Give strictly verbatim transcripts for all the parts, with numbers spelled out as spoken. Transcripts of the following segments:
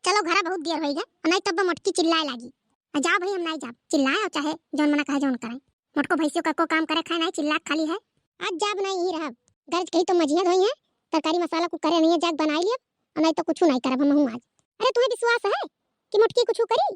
चलो घरा, बहुत देर होई गए, नहीं तब मोटकी चिल्लाए लागी। आ जाओ भाई, हम नहीं जाब, चिल्लाए और चाहे जौन मना कहे जौन करें। मोटको भैंसियों का को काम करे खाए नहीं, चिल्ला खाली है। आज जाब नहीं, यहीं रहब। गरज कही तो मजिया धोई है, तरकारी मसाला कुल करे नहीं है, जाके बनाई लियब, और नहीं तो कुछ नहीं करब हम आज। अरे तुम्हें विश्वास है कि मोटकी कुछ करी?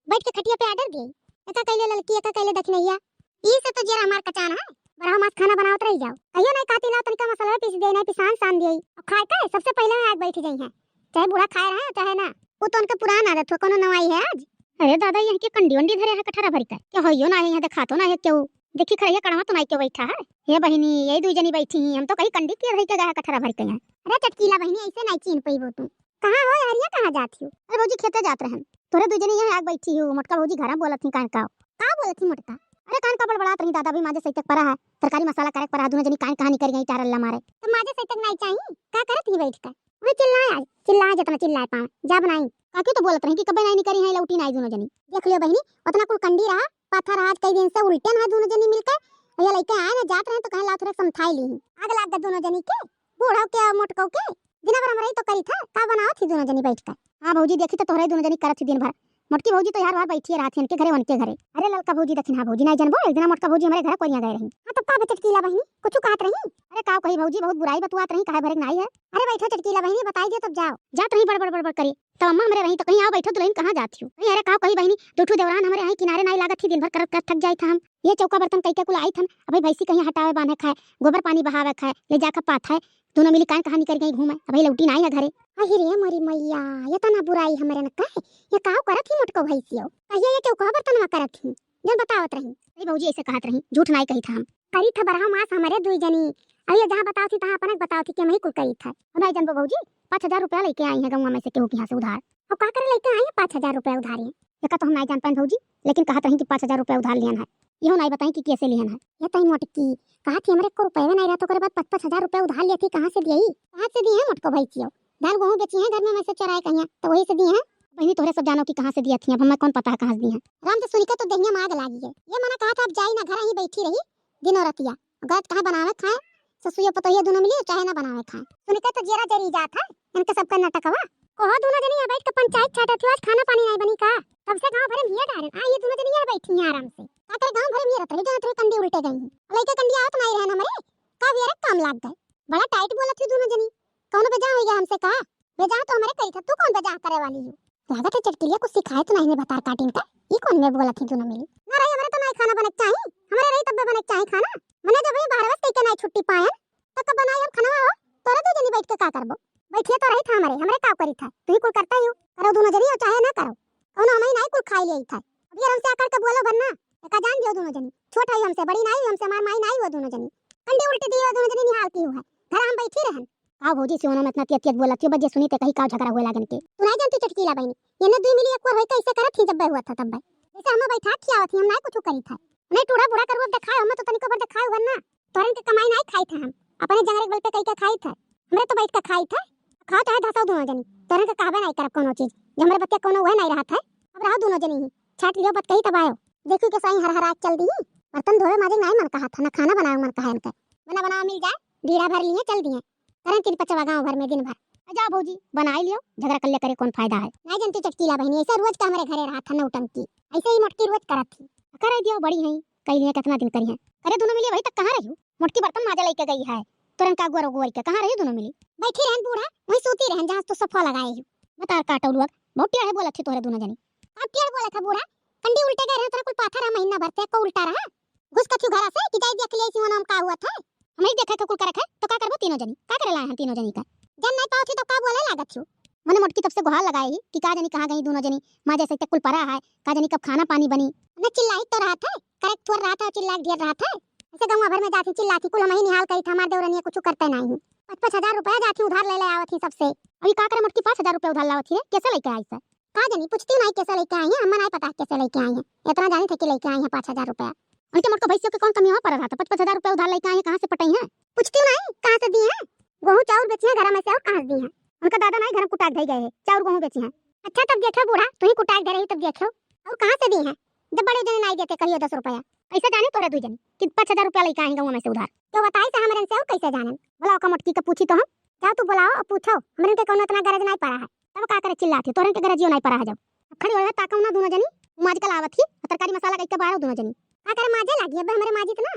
बैठ के खटिया पे आर्डर दिए, एका कैले ललकी, एका कैले दखिनैया। ई से तो जेरा हमार कचान है। बरहो मास खाना बनावत रही जाओ, कहियो नहीं कहती लाओ तनिका मसाला पीस दे, नहीं पिसान सान दिए। और खाए का सबसे पहले मैं आज बैठ जाई है, चाहे बूढ़ा खाए रहे चाहे ना। वो तो उनका पुरान आदत हो, कोनो नवाई है आज? अरे दादा, यहाँ के कंडी वंडी धरे है कठरा भरी का, क्या होइयो ना है यहाँ, देखातो ना है क्यों। देखी खड़े ये कड़वा तो नहीं क्यों बैठा है। ये बहिनी, यही दुई जनी बैठी ही, हम तो कही कंडी के धरी के गया है कठरा भरी का यहाँ। अरे चटकीला बहिनी, ऐसे नहीं चीन पैबो तू। कहाँ हो हरिया, कहाँ जात हो? अरे भौजी, खेते जात रहन। तोरे दुई जनी यहाँ आग बैठी हो, मोटका भौजी घरा बोलत ही कान का। का बोलत ही मोटका? अरे कान का बड़बड़ात रही दादा, अभी माजे सैतक परा है, तरकारी मसाला करे परा है, दोनों जनी कान कहाँ निकल गई टारल्ला मारे। तो माजे सैतक नहीं चाहिए, का करत ही बैठ कर? वही चिल्लाए आज, चिल्लाए जितना चिल्लाए पावे, जा बनाई। काकी तो बोलत रही कि कबे नहीं निकरी है, लौटी नहीं दोनों जनी। देख लियो बहिनी, उतना कुल कंडी रहा, पाथर आज कई दिन से उल्टे ना दोनों जनी मिलकर। भैया लइके आए ना, जात रहे तो कहे लाओ थोड़ा समझाई ली। आग लाग गए दोनों जनी के, बूढ़ो के और मोटको के। दिन भर हमरे ही तो करी था, का बनाओ थी दोनों जनी बैठ कर। हाँ भौजी, देखी तो तोहरे दोनों जनी करत थी दिन भर। मोटकी भौजी तो यार बार बैठी है रात ही इनके घरे, उनके घरे। अरे ललका भौजी दखिन, हाँ भौजी नहीं जनबो, एक दिन मोटका भौजी हमारे घर कोरिया गए रही। हाँ तो का बे चटकीला बहिनी, कुछ कहत रही? अरे का कही भौजी, बहुत बुराई बतुआत रही, कहे भरे के नहीं है। अरे बैठो चटकीला बहिनी, बताई दे तब जाओ। जात रही बड़बड़ बड़बड़ करे, तब अम्मा हमरे रही तो कहीं आओ बैठो दुल्हन, कहाँ जात हो? नहीं अरे का कही बहिनी, दो ठो देवरान हमरे आई किनारे नहीं लागत थी, दिन भर करत करत थक जाई था हम। ये चौका बर्तन कई के कुल आई थन, अभी भैंसी कहीं हटावे बांधे खाए, गोबर पानी बहावे खाए, ले जाके पाथै, दोनों मिली कान कहाँ निकल गई घूमे, अभी लौटी नहीं है घरे। अहि रे मोरी मैया, ये तना बुराई हमरे न कहे, ये काव करत ही मोटको भैंसियो, कहिए ये चौका बर्तन में करत ही, जन बतावत रही। अरे भौजी ऐसे कहत रही, झूठ नहीं कही था हम। करी था बरहा मास हमरे दुई जनी, अब ये जहाँ बताओ थी तहाँ अपने बताओ थी कि हम ही कुल करी था। नहीं जनबो भौजी, पाँच हजार रुपया लेके आई है गौवा में से केहू के यहाँ से उधार। और का करे लेके आई है पाँच हजार रुपया उधार है? एका तो हम नहीं जान पाएन भौजी, लेकिन कहत रही कि पाँच हजार रुपया उधार लिहन है। इहो नहीं बताई कि कैसे लिहन है। ये तई मोटकी, कहा थी हमरे को रुपये नहीं रहत, ओकरे बाद पाँच पाँच हजार रुपया उधार लिया थी, कहाँ से दिए? कहाँ से दिए हैं मोटको भैंसियो? धान गेहूँ बेची हैं घर में, में से चोराए कहिया, तो वही से दिए हैं। बहिनी तोहरे सब जानो कि कहाँ से दिया थी, अब हमें कौन पता है कहाँ से दिए हैं। राम से सुनिका तो देहिया में आग लागी है। ये मना कहा था अब जाई ना, घर ही बैठी रही दिनों रतिया। गलत कहाँ बनावे खाए, ससुइयो पतोहियो दोनों मिली, चाहे ना बनावे खाए। सुनिका तो जेरा जरी जात है, इनके सबका नटकवा। कहो दोनों जनी यहाँ बैठ के पंचायत छाटत हो, आज खाना पानी नहीं बनी का? तब से गाँव भरे में हिया डारे, आ ये दोनों जनी यहाँ बैठी हैं आराम से। का करे गाँव भरे में हिया रहत रही, जहाँ थोड़ी कंडी उल्टे गई हैं। लइके कंडी आवत नहीं रहन हमरे, का बियारे काम लाग गए। बड़ा टाइट बोलत हो दोनों जनी, कौनो बेजा हो गया हमसे का? बेजा तो हमरे करी था, तू कौन बेजा करे वाली हो? लागत है चटकिलिया कुछ सिखाए तो नहीं ने भतार काटिन का, ई कौन में बोलत ही दोनों मिली। ना रही हमरे तो नहीं खाना बने के चाही, हमरे रही तब्बे बने के चाही खाना। मने जब ही बाहर बस कहीं के नहीं छुट्टी पाए, तो कब बनाई हम खनवा हो? तोरे दो जनी बैठ के का करबो? बैठिए तो रही था हमरे, हमरे का करी था? तू ही कुल करता ही हो। करो दोनों जनी और चाहे ना करो, कौनो हमही नहीं कुल खाई ले था। अभी आराम से आकर के बोलो भर ना, एका जान दियो दोनों जनी। छोट है हमसे, बड़ी नहीं हमसे, हमार माई नहीं हो दोनों जनी। कंडी उल्टी दिए हो दोनों जनी, निहाल की हुआ है। घर हम बैठी रहन। का भौजी से उन्होंने इतना तियत तियत बोला थियो, बजे सुनी ते कहीं का झगड़ा हुए लागन के। तू नहीं जानती चटकीला बहिनी, ये ने दुई मिली एक बार होई कैसे करत थी जब हुआ था तब। जैसे हम बैठा खियावत थी, हम नहीं कुछ करी था। नहीं टूढ़ा बूढ़ा करू अब दिखाओ, हमें तो तनिको भर दिखाओ भर ना। तोरन के कमाई नहीं खाई था हम, अपने जंगरे के बल पे कई के खाई था। हमरे तो बैठ के खाई था, खाओ चाहे धसाओ दोनों जनी। तोरन के कहबे नहीं करब कोनो चीज, जो हमरे बतिया कोनो वह नहीं रहत है। अब रहो दोनों जनी ही, छाट लियो बत कही तब आयो। देखी के साई हर हर आग चल दी, बर्तन धोवे माजे नहीं मन कहा था, ना खाना बनावे मन कहा इनका। बना बनावा मिल जाए, बीड़ा भर लिए चल दिए। करें तिरपचवा गाँव भर में दिन भर। आ जाओ भौजी, बनाई लियो, झगड़ा कर ले करे कौन फायदा है? नहीं जानती चटकीला बहिनी, ऐसा रोज का हमरे घरे रहा था नौटंकी, ऐसे ही मोटकी रोज करत थी। करे दियो, बड़ी है, कई लिए कितना दिन करी है। अरे दोनों मिली वही तक कहाँ रही हो? मोटकी बर्तन माजा लेके गई है, तुरंत का गोर गोर के कहाँ रही दोनों मिली? बैठी रहन बूढ़ा, वही सूती रहन जहाँ तो सफा लगाए हो। बतार काटो लोग, बहुत टेढ़े बोलत थी तोहरे दोनों जनी। अब टेढ़ बोलत है बूढ़ा, कंडी उल्टे गए रहे, तोरा कुल पाथर है महीना भर से, को उल्टा रहा। घुस कछु घरा से कि जाई देख ले सिवना में का हुआ था। हमही देखे के कुल करे खाए, तो का करबो तीनों जनी? का करे लाए हम तीनों जनी का? जन नहीं पावत ही तो का बोले लागत हो? मने मोटकी तब से गुहार लगाए ही कि का जनी कहाँ गई दोनों जनी, माँ जैसे ते कुल परा है, का जनी कब खाना पानी बनी। न चिल्लाई तो रहा था, करे थोर रहा था, चिल्ला ढेर रहा था। ऐसे गाँव भर में जाती चिल्लाती कुल हमही निहाल करी था, हमार देवरनिया कुछ करते नहीं। पाँच पाँच हजार रुपया जाती उधार ले ले आवत ही सबसे। अभी का करे मोटकी पाँच हजार रुपया उधार लावत ही रे, कैसे लेके आई सर? का जानी, पूछती नहीं कैसे लेके आई हैं, हमें नहीं पता कैसे लेके आई हैं। इतना जानी थे कि लेके आई हैं पाँच हजार रुपया। उनके मोटको भैंसियों के कौन कमी हो पर रहा था, पाँच पाँच हजार रुपया उधार लेके आई हैं, कहाँ से पटाई हैं? पूछती नहीं कहाँ से दी हैं, गेहूँ चाउर बेची हैं घर में से और कहाँ से दी हैं? उनका दादा नहीं घर में कुटाक धई गए हैं, चाउर गेहूँ बेची हैं। अच्छा तब देखो बूढ़ा, तू ही कुटाक धे रही तब देखो, और कहाँ से दी हैं? जब बड़े जने नहीं देते कहियो दस रुपया। कैसे जाने तोहरे दू जने कि पाँच हजार रुपया लेके आई गाँव में से उधार? क्यों बताई से हमरे से और कैसे जाने? बोला ओका मोटकी के पूछी तो हम। जाओ तू बुलाओ और पूछो, हमरे के कौनो इतना गरज नहीं पड़ा है। अब का करे चिल्लात ही, तोहरे के गरजियो नाई परा है जब। अब खड़ी होए ताकउ ना दुनो जनी, माज कल आवत ही, तरकारी मसाला कइके बारो दुनो जनी। का करे माजे लागी, अब हमरे माजी त ना,